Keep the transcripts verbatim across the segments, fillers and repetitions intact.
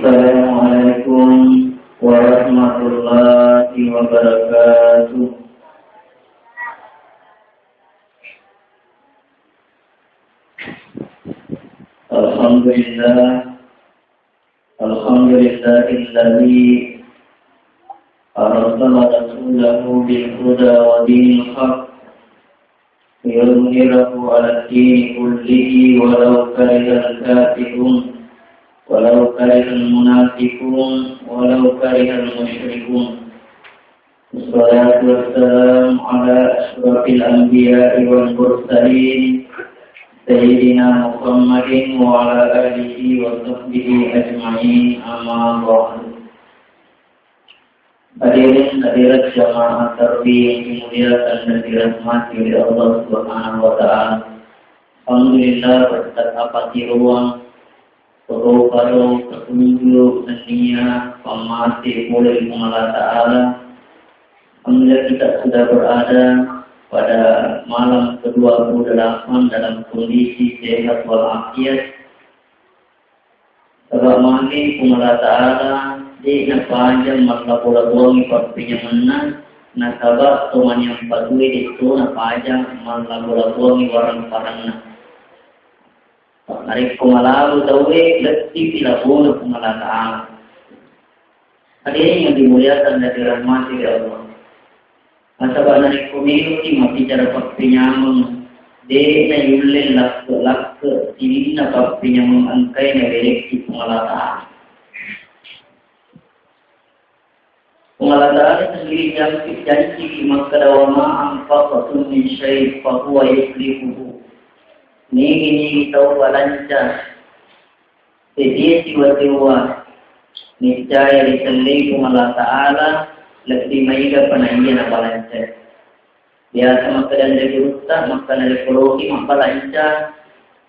Assalamualaikum warahmatullahi wabarakatuh. Alhamdulillah. Alhamdulillahilladzi arsala rasulahu bil huda wa dinil haq liyudhhirahu 'alad dini kullihi walau karihal kafirun, walau karihal munafiqun, walau karihal musyrikun. Wassalatu wassalamu ala asyrafil anbiya'i wal mursalin, Sayyidina Muhammadin wa ala alihi wa sahbihi ajma'in, amma ba'du. Hadirin hadirat jamaah tarwih yang dimuliakan dan dirahmati oleh Allah Subhanahu wa Ta'ala. Alhamdulillah, berkat apa tiruang Pagau-pagau petunjuk nennia pammase pole ri Puang Allah Ta'ala. Alhamdulillah, kita sudah berada pada malam kedua puluh delapan dalam kondisi sehat walafiat. Sebab magi Puang Allah Ta'ala de' napajang mallabo-laboangi pappenyamenna, nasaba' to maniang patue de' to napajang mallabo-laboangi warang-paranna. Narekko malabo tauwe, lettipi labona Puang Allah Ta'ala. Hadirin yang dimuliakan dan dirahmati oleh Allah. Nasaba' narekko meloki mabbicara pappenyameng, de' nayulle lakke-lakke sininna pappenyameng engkae nawerekki Puang Allah Ta'ala. Puang Allah Ta'ala sendiri janji, janji makkeda, "Wa ma anfaqtum min syai' fa huwa yukhlifuhu." Nigi-nigi tau balanca, seddie siwa-siwa, niscaya risellei Puang Allah Ta'ala lebbi maega pa naiya nabalanca. Biasa makkeda anre gurutta, makkeda narekko loki mabbalanca,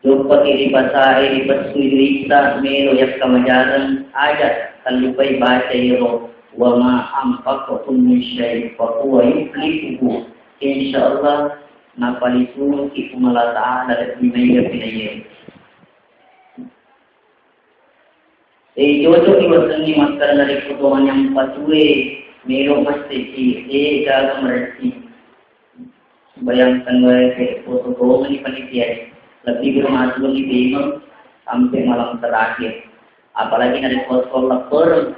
joppaki ri pasare, ripessui duitta, melo yakkamajareng, aja tallupai baca iyaro, "Wa ma anfaqtum min syai' fa huwa yukhlifuhu." Insya Allah, napalisungi Puang Allah Ta'ala lebbi maega pi naiya. Eh, cocok ni wasengnge makkeda narekko to manyampa tue, melo masseji, eh, gaga meressi. Bayangkan wae, ke foto tongeng ni panitia, lebbi biro matu ni bengong sampai malam terakhir. Apalagi narekko sekolah pereng,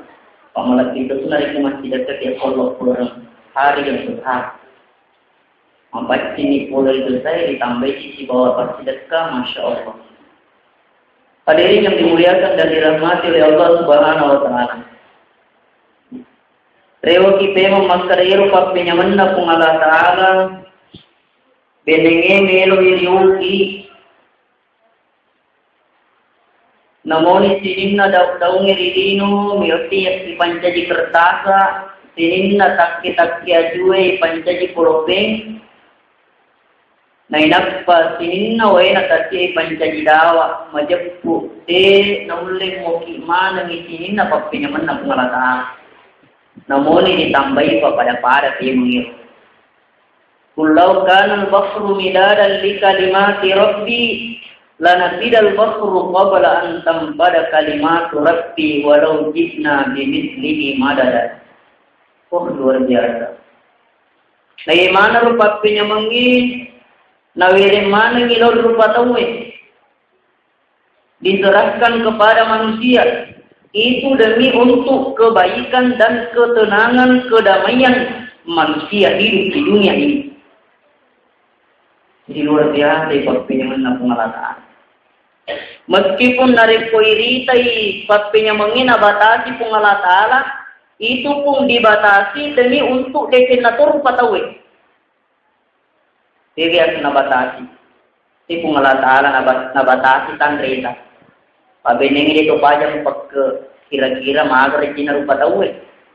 pamalebbi itu narekko masih dekat ya sekolah pereng, hari yang besar. Mapaccini pole ri dosae, ditambai sibawa passidekka, Masya Allah. Hadirin yang dimuliakan dan dirahmati oleh Allah Subhanahu wa Ta'ala. Rewoki pemeng makkeda iyaro pappenyamenna Puang Allah Ta'ala, benengnge melo iriuki. Namoni sininna daung-daungnge ri lino, miyotti ipancaji kertasa, sininna takke-takke ajue ipancaji polopeng, nainappa sininna waena tasie ipancaji dawa, majeppu, de naulle moki manengngi sininna pappenyamenna Puang Allah Ta'ala. Namoni ditambai pa pada-pada pemeng iro. Qul law kana al-bahru midadan li kalimati rabbi lanafidal bahru qabla an tanfada kalimatu rabbi walau ji'na bimithlihi madada. Oh, luar biasa. Naimana rupa pappenyamengngi, nawereng manengngi lao rupa tauwe. Diserahkan kepada manusia itu demi untuk kebaikan dan ketenangan, kedamaian manusia hidup di dunia ini. Jadi luar biasa pappenyamenna Puang Allah Ta'ala. Meskipun narekko iritai pappenyamengnge nabatasi Puang Allah Ta'ala, itu pun dibatasi demi untuk decenna to rupa tauwe. De'ga nabatasi. Ti Puang Allah Ta'ala naba-, nabatasi tanreta. Pabenengngi de to paja mupakke kira-kira maga recenna rupa tauwe.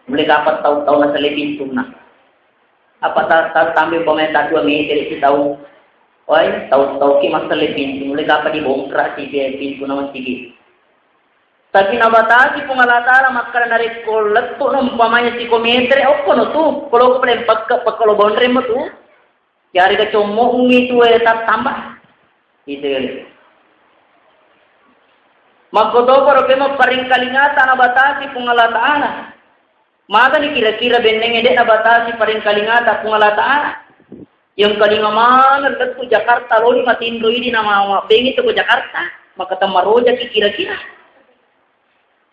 Mulai kapan tau-tau naselle pintunna? Apa ta-, ta-, tambai umpamanya ta dua meter si tau. Wai, tau-tau ki masselle pintu. Mulai kapan dibongkar si pintunna masigi? Tapi nabatasi Puang Allah Ta'ala makkeda narekko lettu'no umpamanya siko metere, okkono tu, ko loko pole pakke-, pakkalo bonremmo tu. Yarega commo'mi tu, eh, tattamba. Itu ya. Makkotoparo ke mapparingkalingata nabatasi Puang Allah Ta'ala. Magani kira-kira bennengnge de' nabatasi paringkalingata Puang Allah Ta'ala? Yang kalinga maneng lettu Jakarta, loni matinro idi nama bengi toko Jakarta, maka temmarojaki kira-kira.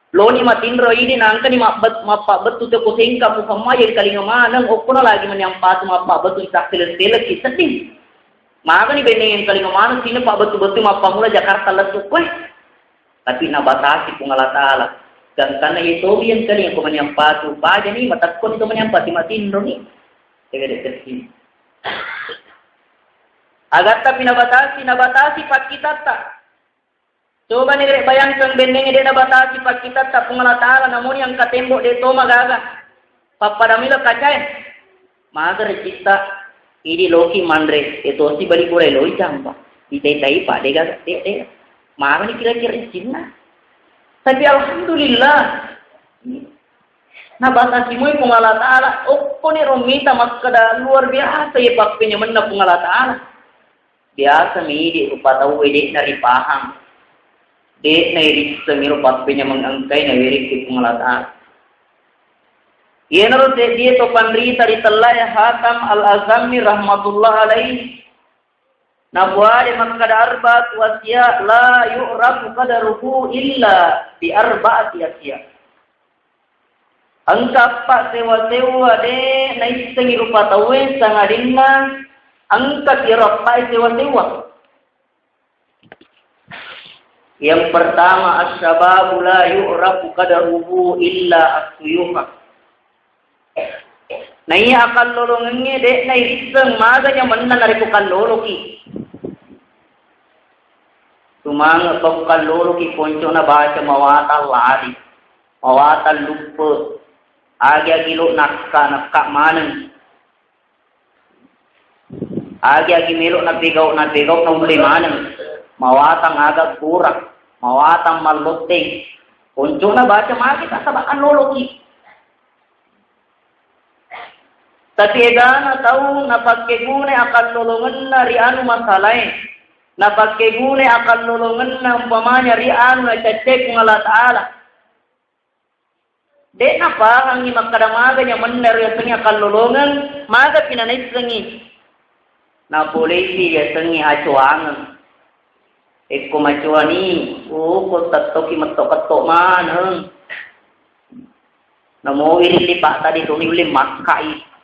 Loni matinro idi nangkani mabbet-, mappabbettu toko sengka ku semma yang kalinga maneng, okkona lagi menyampatu mappabbettu tak selek-selek ki sedih. Magani benneng yang kalinga maneng sini pabbettu-bettu mappamula Jakarta lettu kue. Tapi nabatasi Puang Allah Ta'ala. Gangkanna iya tomi yang kali yang ko manyampatu. Bajani, matakkoni to manyampatu, matinroni. Tega de' tersi. Agatta pi nabatasi, nabatasi pakkitatta. Coba ni de' bayangkan benneng de' nabatasi pakkitatta Puang Allah Ta'ala, namoni angka tembok de' to magaga. Pappada milo kacae. Maga rejista, idi loki manre, etosi bali borai loi jampa. Itai-tai pa, dega, de, de. Magani kira-kira izinna. Tapi alhamdulillah. Nabatasi moi Puang Allah Ta'ala, okkoni romita makkeda luar biasa ya pappenyamenna Puang Allah Ta'ala. Biasa mi idi rupa tauwe de'na ripahang. De'na irissengi rupa pappenyameng engkai nawerekki Puang Allah Ta'ala. Iyanaro seddie to panrita ri tellae Hatam Al-Azami rahmatullah alaihi. Napuade makkada arba'atu asya la yu'rafu qadaruhu illa bi arba'ati asya. Engka eppa sewa-sewa de naissengi rupa tauwe sangadinna engka tiro eppa sewa-sewa. Yang pertama, asy-syababu la yu'rafu qadaruhu illa as-suyuha. Naiya akallolongengnge de'na irisseng maga nyamenna narekko kalloloki. Sumangeng pa kalloloki poncona baca mawatang lari, mawatang luppe, agi-agi lo nakka, nakka maneng. Agi-agi melo napegau, napegau naulle maneng. Mawatang aga gora, mawatang mallotteng. Poncona baca magi tak sabak kalloloki. Tapi egana tau napakkegunai akallolongenna ri anu masalae. Napakkegunai akallolongenna umpamanya ri anu nacaccai Puang Allah Ta'ala. De napahangngi makkada maga nyamenna ro yasengnge akallolongeng, maga pi nanaissengngi. Napoleisi yasengnge acoangeng. Ekko macoani, oh, ko tettoki metto-ketto maneng. Namo wiring lipa tadi tuni ulle makkai.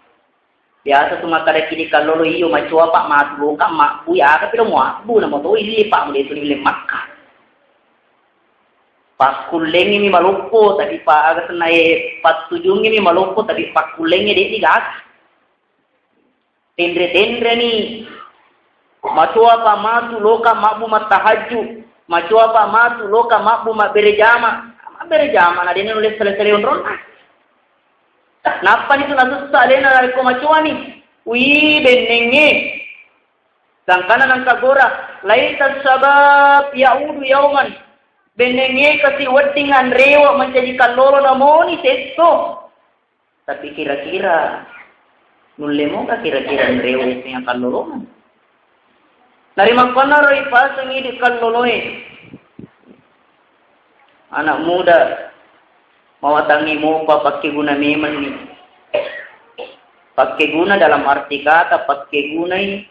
Biasa tu makkadaki di kallolo, iyo macoa pa matu loka mabbu, ya aga piro muabbu, namo to illi pa mude tuni ulle makka. Pakkullengi mi maloppo, tapi pa aga senna e pattujungi mi maloppo, tapi pakkullengi de digaga. Tenre-tenreni. Macoa pa matu loka mabbu mattahajju. Macoa pa matu loka mabbu mabbere jama. Mabbere jama na dena nulle sele-sele onronna. Nappani tu nasussa alena narekko macoani. Wi bennengnge. Sangkana nangka gora. Laita sabab yaudu yauman. Bennengnge kasi wedding anrewa mancaji kallolo namoni tesso. Tapi kira-kira, nulle moga kira-kira nrewe sing kallolongan? Narimakkuannaro ipaseng idi kalloloe. Anak muda, mawatangngi mopa pakkeguna memang ni. Pakkeguna dalam arti kata, pakkegunai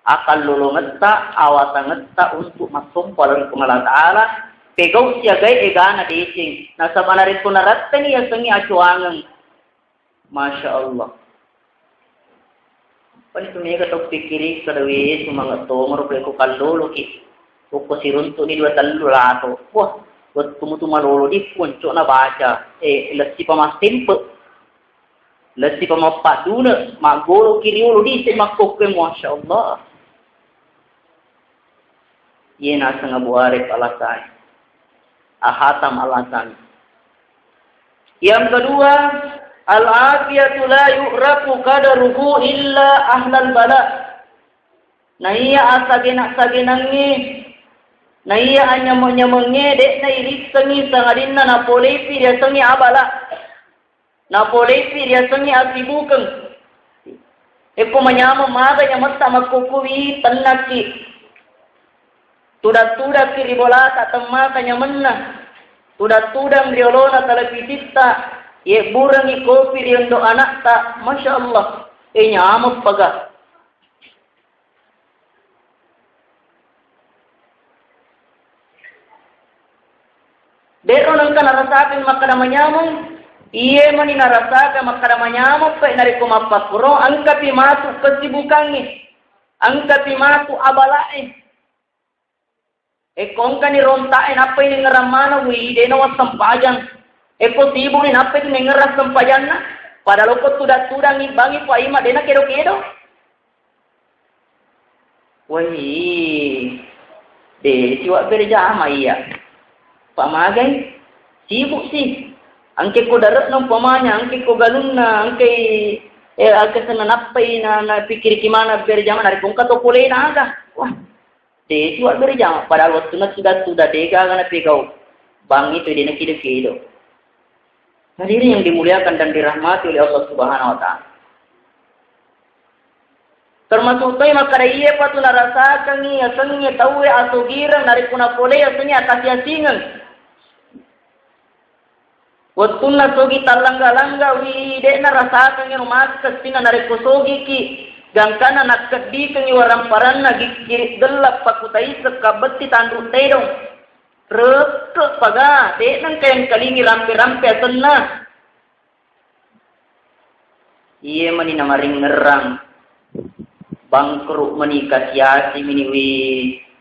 akallolongetta, awatangetta untuk massompa lao ri Puang Allah Ta'ala, pegau siagai egana deceng. Nasaba narekko narattani yasengnge acoangeng. Masya Allah. Pani tu mega tau pikkiri kada we semangat tongoro ko kalloloki. Ko siruntu ni dua tellu lato. Wah, wettu mutu malolo di puncuk na baca. Eh, lesi pamastempe. Lesi pamappaduna, maggolo kiriolo di se makkokkoe, Masya Allah. Iye naseng Abu Arif Al-Asai. Ahatam Al-Asami. Yang kedua, al-afiyatu la yu'rafu qadaruhu illa ahlal bala. Naiya asagena-sagenangnge, naiya anyameng-nyamengnge, de'na irissengi sangadinna napolepi riasengnge abala. Napolepi riasengnge asibukeng. Ekko manyameng maga nyametta makkukkuwi, tennakki. Tudang-tudang ki ri bolata temmaka nyamenna. Tudang-tudang ri olona televisitta, yebburengngi kopi ri ondo anakta, masya Allah, e nyameng paga. De'ro nengka narasakang makkada manyameng, iye mani narasakang makkada manyameng, pe narekko mappakkuro, engkapi matu kesibukangnge, engkapi matu abala'e. Ekko engkani ronta'e, nappai nengngerang maneng, wi, de'na wassempajang. Ekko sibukni, nappai tu nengngerang sempajanna. Padahal okko tudang-tudangngi, bangngi, paima, de'na kedo-kedo. Wai, de siwa berjama iya. Pamagai, sibuk si. Engke ko dare'na umpamanya, engke ko galunna, engke, eh, engke senna nappai na, na pikiriki mana berjama, narekko engka to polena aga. Wah, de siwa berjama. Padahal wettunna tudang-tudang, de gaga napegau. Bangngi tu de nakedo-kedo. Hadirin yang dimuliakan dan dirahmati oleh Allah Subhanahu wa Ta'ala. Termasuk toi makkada, iye patu narasakengngi asengnge tauwe asogireng narekko napolei asengnge akasi-asingeng. Wettunna sogi tallangga-langga, wi, de'na rasakengngi ero mati kessinna narekko sogiki, gangkana nakkeddikengngi waramparanna gikkiri gella pakutaiseng kabbetti tanru tedong. Rekke paga, de'na engka yang kalingi rampe-rampe asenna. Iye mani namaringngerang, bangkrut mani, kasi-asi mini, wi,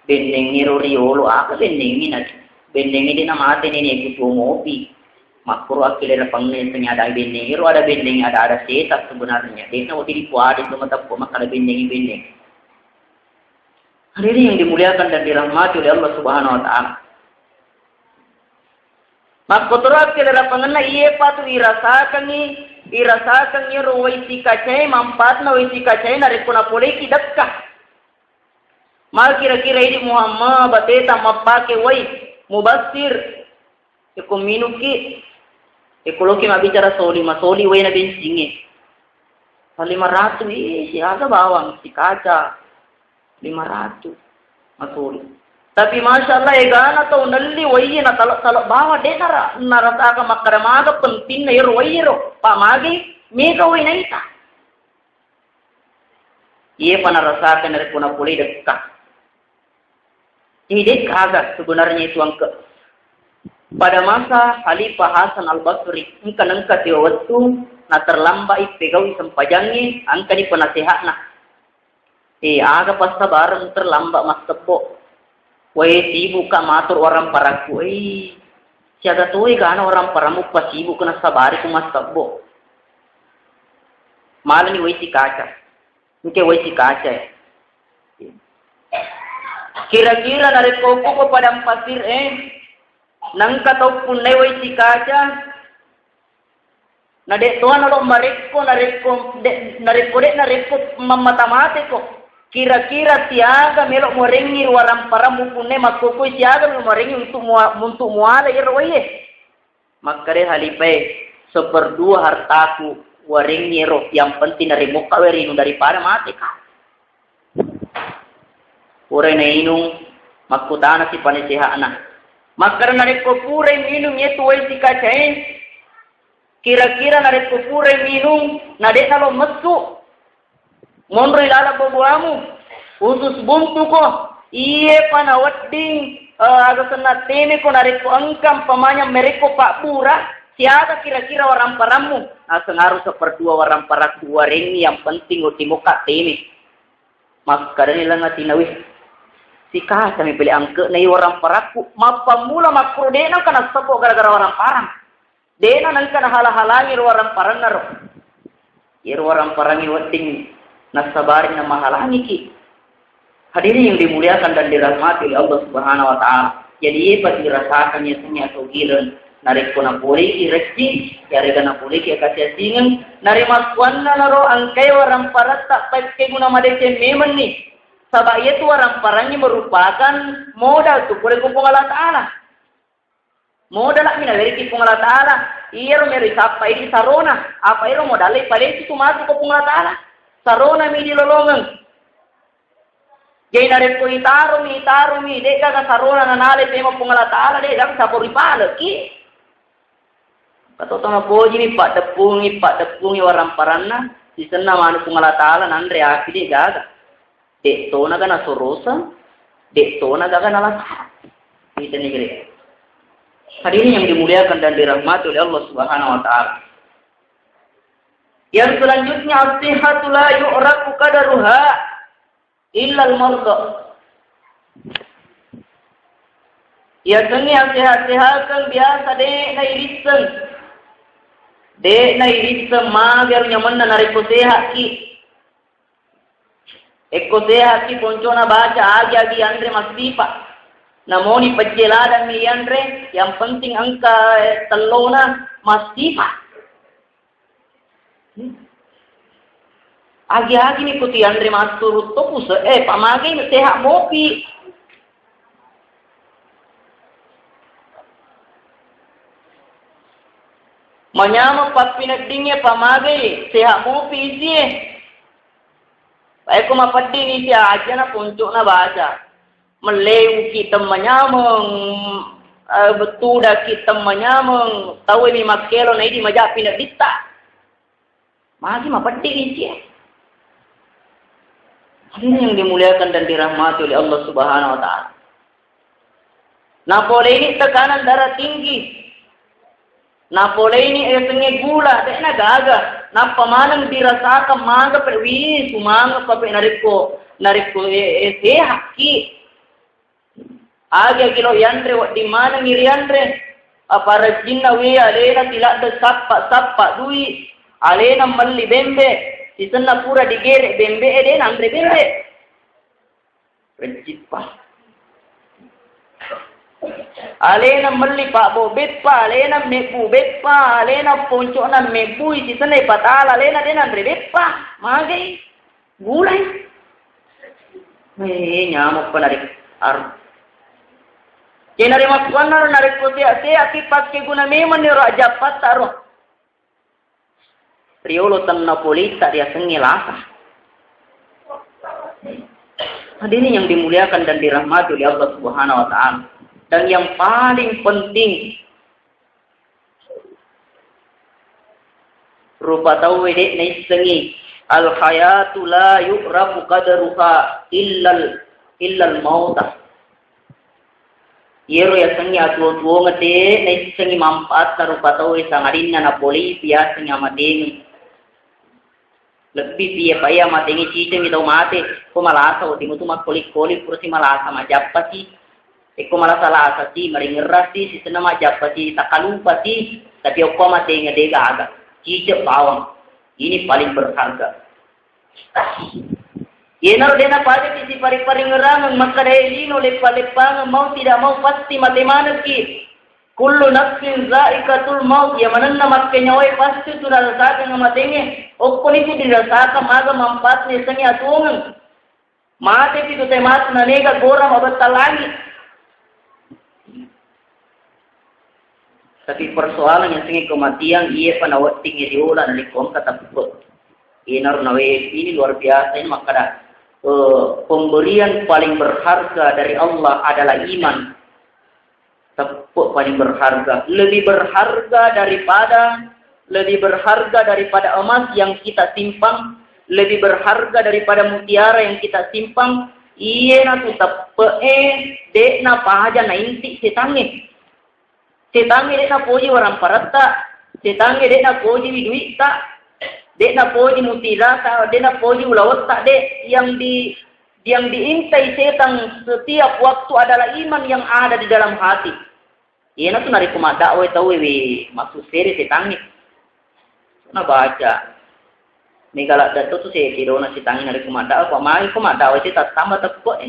bennengngero riolo, aga bennengngi na, bennengngi de namate neneku tuo mopi. Makkuro akkilereng pengnge sengada bennengngero, ada benneng, ada-ada setan sebenarnya. De'na wati dipuade to mateppo makkada bennengngi benneng. Hadirin yang dimuliakan dan dirahmati oleh Allah Subhanahu wa Ta'ala. Makkotoro akkilerapangenna, iye patu irasakengngi, irasakengngi ro wai sikacae, manfaatna wai sikacae narekko napoleiki dekka. Maka kira-kira idi Muhammad bateta mappake wai mubassir. Eko minungki, eko loki mabbicara soli, masoli waina bensingnge. Lima ratu, ih, siaga bawang, sikaca. Lima ratu. Masoli. Tapi masya Allah, egana tau nelli waiye na talok-talok bawang, de nara, narasaka makkada maga pentingna ero waiye ro. Pa magi, mega wai naita. Iye pa narasaka narekko napolei dekka. Jadi, de gaga sebenarnya itu engke. Pada masa Khalifah Hasan Al-Basri, engka nengka tiwa wettu, na terlambat i pegaui sempajangnge, engkani penasehatna. Eh, aga passabareng terlambat massebbo. Wae sibuk ka matur waramparakku, eh, siaga toi gana waramparammu pasibuk kena sabari ku massebbo. Malani wai sikaca. Engke wai sikaca, eh. Kira-kira narekko okko padang pasir, eh, nengka tau punnai wai sikaca, na de toa nalo marekko, narekko de, narekko de, narekko mammata mateko. Kira-kira siaga melo muarengngi waramparammu punnai makkokoi, siaga melo muarengngi untuk mua-, untuk muala iyaro wai e. Makkeda halifae, "Seperdua hartaku warengngi ero, yang penting narimokka wae rinung daripada mateka." Purai nainung, makkutana si panesehana. Makkeda, "Narekko purai minung yetu wai sikacae, kira-kira narekko purai minung, na de'na lo messu?" Monroi laleng babuamu, usus buntuko, iye pa nawedding, eh, aga senna temeko narekko engka mpamanya merekko pabbura, siaga kira-kira waramparammu? Naseng aru seperdua waramparakku warengngi, yang penting wedding mokka teme. Makkedani leng atina, "Wih, sikacami pele angke'na i waramparakku, mappammula makkuro de'na engka nassebbo gara-gara waramparang." De'na nengka nahala-halangi ro waramparanna ro. Iyaro waramparangnge wedding nassabari namahalangiki. Hadirin yang dimuliakan dan dirahmati oleh Allah Subhanahu wa Ta'ala. Jadi, iye pa dirasakan yasengnge asogireng narekko napoleki recci, yarega napoleki akasi-asingeng, narimakkuannanaro engkai waramparatta pakkeguna madeceng memenni. Saba iyatu waramparangnge merupakan modal tu pole ko Puang Allah Ta'ala. Modala'mi naweriki Puang Allah Ta'ala, iyaro mero isappa idi sarona, apa ero modale paleki tu matu ko Puang Allah Ta'ala. Sarona mi dilolongeng. Jadi narekko itaromi, itaromi, de'gaga sarona nanale pema Puang Allah Ta'ala, de'gaga sabo ripaleki. Katotona pojini, paddeppungi, paddeppungi waramparanna, sisenna manu Puang Allah Ta'ala nanre api de'gaga. De'tonaga nasoroseng, de'tonaga nalasara. Itani gere. Hadirin yang dimuliakan dan dirahmati oleh Allah Subhanahu wa Ta'ala. Yang selanjutnya, as-sihhatu la yu'rafu qadaruha illal marda. Yasengnge asehat-sehateng biasa de' nairisseng. De' nairisseng magi aro nyamenna narekko seha'ki. Ekko seha'ki poncona baca, agi-agi yanre massipa. Namoni pejje ladang mi yanre, yang penting engka, eh, tellona massipa. Agi-agi ni kuti yanre massuru to puse, eh, pamagai sehat mopi. Manyameng pappineddingnge pamagai sehat mopi isie. Baikko mapedding isi aja na puncukna baca. Melleungki temmanyameng, eh, bettudaki temmanyameng, tauwe mi makkelo naidi maja pinedditta. Magi mapedding isi. Hadirin yang dimuliakan dan dirahmati oleh Allah Subhanahu wa Ta'ala. Napoleini tekanan darah tinggi. Napoleini yasengnge gula, de'na gaga. Nappa maneng dirasakang maga pe, wih, sumangeng pa pe narekko, narekko, eh, eh, sehatki. Agi-agi lo yanre, wedding manengi rianre. Apa rejjinna, wih, alena tiladde sappa-sappa dui. Alena melli bembe. Sisenna pura digere bembe, eh, de' nanre bembe. Rejjippa. Alena melli pabbo beppa, alena mebbu beppa, alena poncokna mebbui sisenna ipatala, alena de' nanre beppa, magai, gulai. Eh, nyameng pa narik ar. Jadi narik makkuannaro narekko sehat-sehat ki pakkeguna memang ni ro ajappatta ro. Riolo tennapolitta riasengnge lasa. Hadirin yang dimuliakan dan dirahmati oleh Allah Subhanahu wa Ta'ala. Dan yang paling penting, rupa tauwe de' naissengi, al hayatu la yu'rafu qadruha illal, illal mautah. Iyaro yasengnge atuwo-tuwongeng de' naissengngi manfaatta rupa tauwe, sangadinna napoleipi yasengnge amatengeng. Lebbi pi iya pa iya amatengeng, ciceng mi tau mate, ko malasa wedding mutu makkoli-koli, purasi malasa majappa si. Ekko malasa-lasa si, maringerra si, sisenna majappa si, takkalupa si, tapi okko amatengeng de' gaga. Ciceng bawang. Ini paling berharga. Iyanaro de' napajaki sipari-paringerangeng, makkedae lino leppa-leppangeng, mau tidak mau pasti mate manekki. Kullu nafsin zaikatul maut, iya manenna makkenyawae pasti tu narasakang amatengnge. Okkoni tu dirasakang maga manfaatna yasengnge atuwongeng. Mate pi tu te matu, na mega gora mabetta langit. Tapi persoalan yasengnge kematian, iye pa nawedding riola narekko engka teppe. Iyanaro nawe ini luar biasa, ini makkada, eh, pemberian paling berharga dari Allah adalah iman. Teppe paling berharga, lebih berharga daripada, lebih berharga daripada emas yang kita simpan, lebih berharga daripada mutiara yang kita simpan. Iyanatu teppe'e, de'na paja nainti setangnge. Setangnge de'na poji waramparatta, setangnge de'na poji duitta, de'na poji mutirata, de'na poji ulawetta, de'. Yang di, yang diintai setan setiap waktu adalah iman yang ada di dalam hati. Iyanatu narekko maddakwai tauwe, we, massussere setangnge. Nabaca. Mega ladde' to tu se-, kedona setangnge narekko maddakwai, apa magi ko maddakwai te tattamba teppe'e.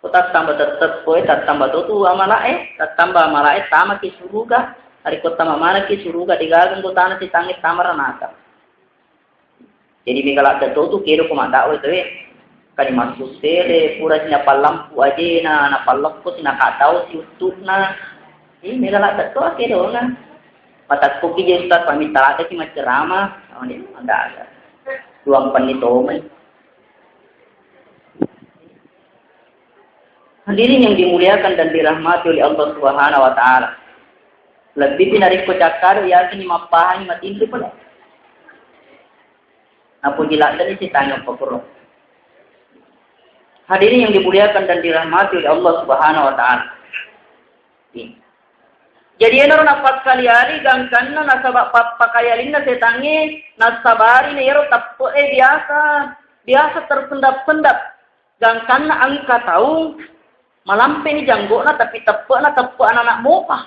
Ko tattamba tetteppe'e, tattamba to tu amala'e, tattamba amala'e, tamaki suruga. Narekko tama manekki suruga, degaga anggotana setangnge tama ranaka. Jadi mega ladde' to tu kedo ko maddakwai tauwe. Kani massussere, pura si napallampu ajena, napallokko si nakaddao si uttu'na. Eh, mega ladde' to kedona. Matakkoki je ustaz, pamitta ladde' ki maccerama, sama dia ada ada. Ruang penni tomai. Hadirin yang dimuliakan dan dirahmati oleh Allah Subhanahu wa Ta'ala. Lebbi pi narekko cakkado, yakin mappahangi matinri pole. Napoji laddani sitanya pakuro. Hadirin yang dimuliakan dan dirahmati oleh Allah Subhanahu wa Ta'ala. Jadi, enaro napakkali-ali gangkanna nasaba pappakayalinna setangnge, nassabari na iyaro teppe'e biasa, biasa tersendap-sendap. Gangkanna engka tau malampeni janggo'na, tapi teppe'na teppe' anana mopa.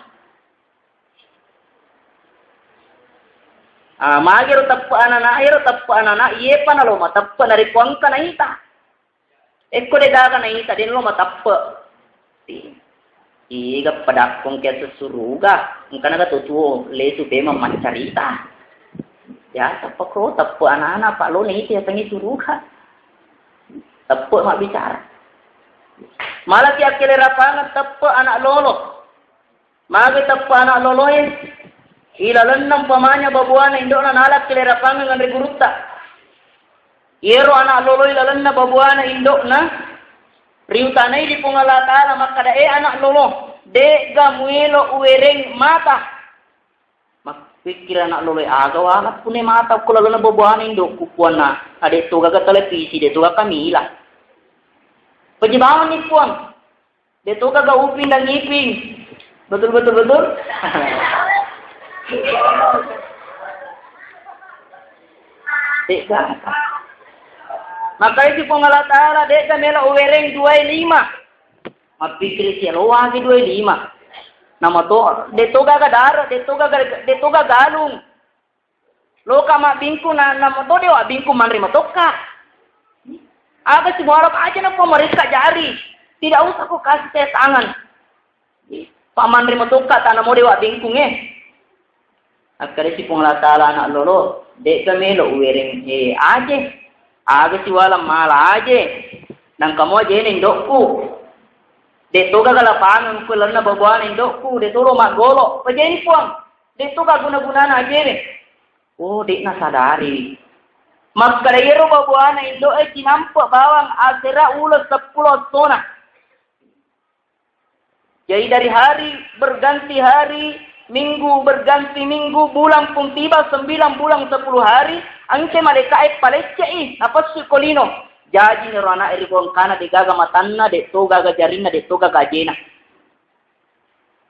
Ah, magero teppe' anana, ero teppe' anana, iyepa nalo mateppe' narekko engka naita. Ekko degaga naita, den lo mateppe'. Iga padakkong ke suruga, engka naga tuo lesu pema maccarita. Ya, teppe' ko, teppe' anana, pa lo naita yasengnge suruga. Teppe' mabbicara. Malaki akkelerapangan teppe' anak lolo. Magi teppe' anak loloe, ilalenna umpamanya babuana indo'na nala akkelerapangan anre gurutta. Iyero anak lolo ilalenna babuana indo'na, riutanai di Puang Allah Ta'ala makkada, "E anak lolo, de'ga muelo uwereng mata." Mappikkiri anak loloe, "Aga wala pune mata ko lalenna babuana indo'ku, Puanna? Ade' to gaga televisi, de' to gaga kamila." Pejibawanni Puang. De' to gaga Upin dan Ipin. Betul, betul, betul? De'ga. Makanya si Puang Allah Ta'ala, de'ga melo uwereng duai lima. Mappikkiri si lo wagi duai lima. Nama to, de' to gaga dare', de' to gaga, de' to gaga galung. Loka mabbingkung na, namo to dewa bingkung manre matokka. Aga simuarap aja na pemeriksa jari. Tidak usah ko kasih saya tangan. Pak manre matokka tanamo dewa bingkung eh. Akkada si Puang Allah Ta'ala anak lolo, de'ga melo uwereng eh aje. Aga siwala mala aje. Nangka mo aje ne indokku. De' to gaga lapangan ko lalenna babuana indokku, de' to lo maggolo. Pajeni Puang. De' to gaguna-gunana ajewe. Oh, de' nasadari. Makkada iyaro babuana indo'e cinampe' bawang asera uleng seppulo essona. Jadi dari hari berganti hari, minggu berganti minggu, bulan pun tiba sembilan bulan sepuluh hari, engke malaika'e palecce'i, napessu ko lino. Jaji niro ana'e ri bongkana, de' gaga matanna, de' to gaga jarinna, de' to gaga ajena.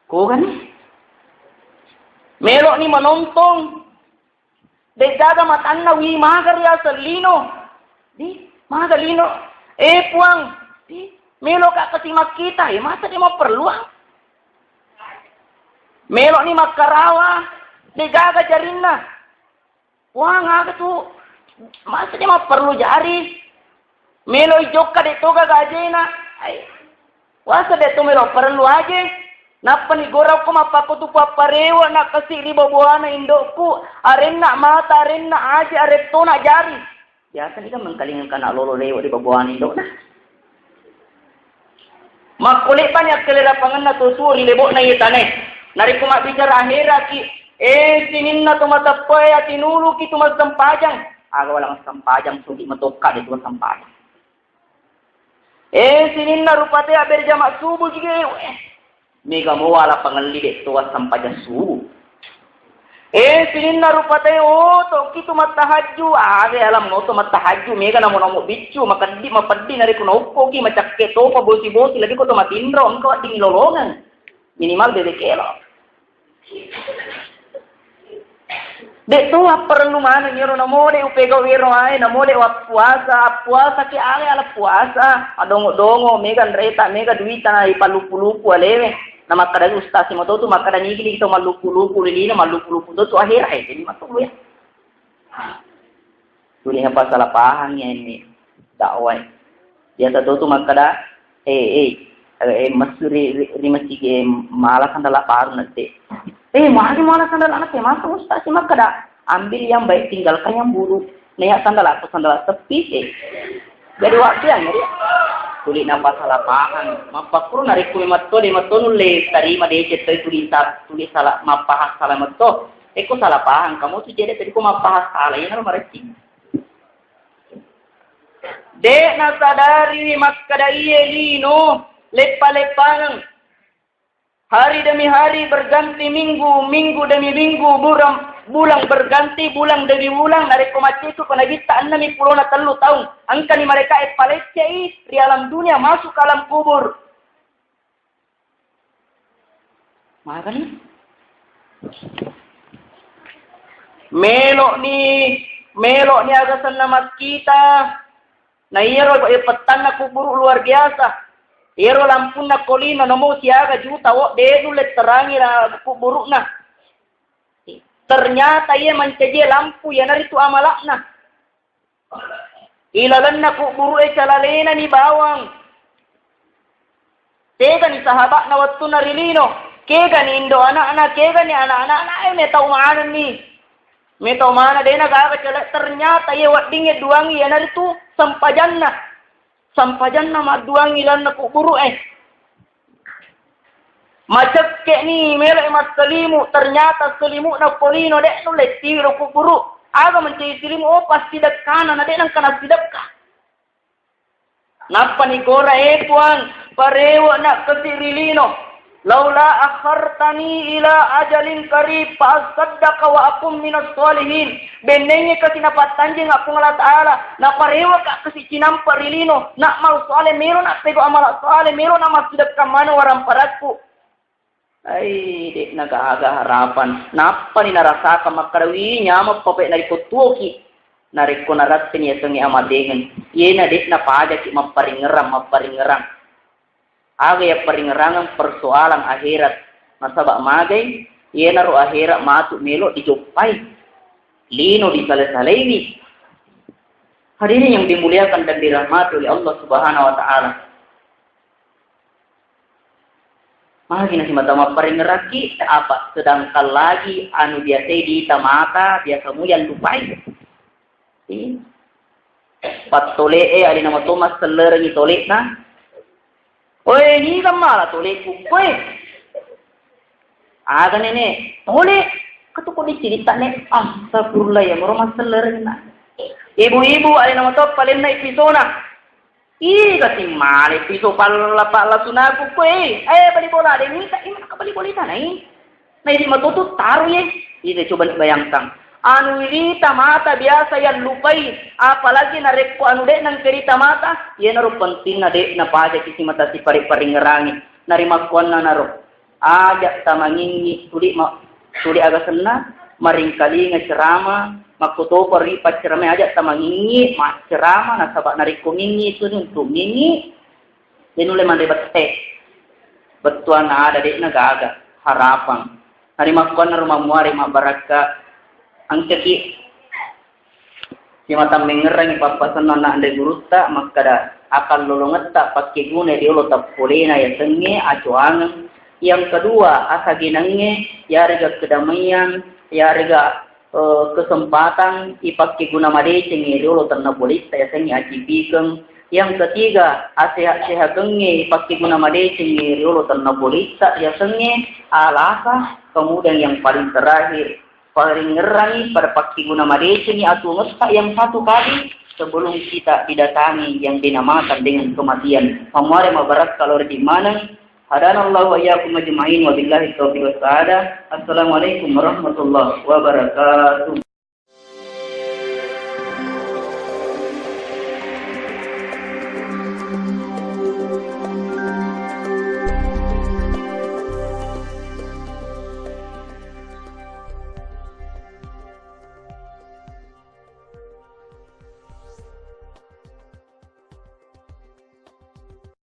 Kogani? Melo'ni manontong. De'gaga matanna, wi, maga riaseng lino. Di, maga lino. Eh, Puang, di, meloka kasi makkita, eh, masa de' mapperluang? Melo'ni makkarawa, de'gaga jarinna. Puang, aga tu, masa de' mapperlu jari? Meloi jokka de' to gaga ajena. Ai. Wasa de' to melo parellu aje. Nappani gorako mappakutu papparewa na kasi ri babuana indokku. Arenna mata, arenna aje, arettona jari. Biasa ni kan mengkalingan kana lolo lewa di babuana indokna. Makkulebbani akkelerapangenna tuo-tuo ri lebo'na iye tanae. Narekko mabbicara aheraki, eh, sininna to mateppe'e atinuluki tu massempajang. Aga wala massempajang, sugi matokka de' tu massempajang. Eh, sininna rupate abbere jama subuh jige, eh. Mega mo wala pangelli de' tu massempajang subuh. Eh, sininna rupatae, oh, tokki tu mattahajju. Aga alam no to mattahajju, mega namo-namo biccu, makeddi, mapeddi, narekko naukkoki, macakke topa, bosi-bosi, lagi ko to matinro, engka wedding lolongeng. Minimal bebe kelo. De' to apparellu maneng iyaro, namo de' upegau ero ae, namo de' wappuasa, appuasa ki ale ala puasa, adongo-dongo, mega nreta, mega duita na ipallupu-lupu alewe. Na makkada ustaz si moto tu makkada nigi-nigi to mallupu-lupu lilina mallupu-lupu to tu ahera eh, jadi matu ya. Tuli napa salah pahang ya ini dakwah. Biasa to tu makkada, eh, eh, eh, eh, masuk ri, ri, ri masjid, eh, malah sandala baru nanti. Eh, magi malah sandala nanti, masa ustaz si makkada, ambil yang baik, tinggalkan yang buruk. Naya sandala aku sandala sepi, eh. Jadi waktu yang jadi. Tuli napa salah pahang. Mappakuru narekko memetto de metto nulle tarima deceng toi tuli sa-, tuli salah mappahang salah metto. Eko salah pahang kamu tu jadi tadi ko mappahang salah, iya naro marecci. De nasadari makkada iye lino. Leppa-leppangeng. Hari demi hari berganti minggu, minggu demi minggu, bulan, bulan berganti, bulan demi bulan. Narekko maccetu ko nabitta ennemi pulona tellu taung. Engkani mereka e palecce'i ri alam dunia masuk ke alam kubur. Magani? Melo'ni, melo'ni aga senna makkita. Na iyaro, e, pettanna kuburu luar biasa. Iyaro lampunna ko lino, namo siaga juta watt de' nulle terangi la kuburu'na. Ternyata iye mancaji lampu iyanaritu amala'na. Ilalenna kuburu'e calalenani bawang. Tegani sahaba'na wettunna ri lino, kegani indo ana'na, kegani ana'-ana'na, e, metau manenni. Metau mana, de'na gaga cala-, ternyata iye weddingnge duangngi iyanaritu sempajanna. Sempajanna madduangngi lalenna kuburu'e. Macekke'ni, melo'i masselimu', ternyata selimu'na ko lino de' nulle tiwi ro kuburu'. Aga mancaji selimu', oh, pasti dekkana, na de' nengka nassidekka. Nappani gora, e Puang, parewe'na kasi ri lino. Laula akhartani ila ajalin qarib fa asaddaqa wa akun minas sholihin. Bennengnge kasi napattanjeng Puang Allah Ta'ala, naparewaka kasi cinampa ri lino, na'mal sholeh, melo nappego amala sholeh, melo namassidekka maneng waramparakku. Ai, de'na gaga harapan. Nappani narasakang makkeda, wi, nyameng pape'na ri ko tuoki. Narekko naratteni yasengnge amatengeng, iyena de'na pajaki mapparingngerang, mapparingngerang. Aga yapparingngerangeng persoalan akhirat. Nasaba magai, iyenaro akhirat matu melo dijoppai. Lino disale-salaiwi. Hadirin yang dimuliakan dan dirahmati oleh Allah Subhanahu wa Ta'ala. Magi nasimata mapparingngerakki, apa sedangkan lagi anu biasai diita mata, biasa mulia lupai. Iya. Pattole'e alena mato massellerengi tole'na. Oe, niga mala tole'ku koe? Aga nene, tole, katuko diciritta ne. Astagfirullah, ya moro massellerenna. Ibu-ibu alena mato palenna ipisona. Iga timmale piso palla-, pallasunaku koe. Eh, bali bola de mita, ima ka bali bola tanai. Na idi matotu taru ye. Ide coba bayangkan. Anu irita mata biasa yang lupai, apalagi narekko anu de nang kerita mata, yenaro pentingna de na paja kisi mata si pare-paringerangi. Narimakkuanna naro. Aja tamangingi tuli ma-, tuli aga senna, maringkalinga cerama, makkotoko ri paccerama aja tamangingi, maccerama, nasaba narekko ngingi tu untuk ngingi, de nulle manre bette. Bettuanna ada de'na gaga, harapang. Narimakkuanna rumah muare mabbarakka, engkaki Simata mengngerangi pappasenna na anre gurutta makkeda, akallolongetta pakkeguna riolo tappolena yasengnge acoangeng. Yang kedua, asagenangnge, yarega kedamaian, yarega, eh, kesempatan ipakkeguna madecengnge riolo tennapolitta yasengnge acipikeng. Yang ketiga, asehat-sehakengnge ipakkeguna madecengnge riolo tennapolitta yasengnge alasa. Kemudian yang paling terakhir, Paringngerangi pada pakkiguna madecengi atuwongetta yang satu kali sebelum kita didatangi yang dinamakan dengan kematian. Mamuare mabarakka lao ri maneng. Hadanallahu wa iyyakum ajma'in, wabillahi taufiq was sa'adah. Assalamualaikum warahmatullahi wabarakatuh.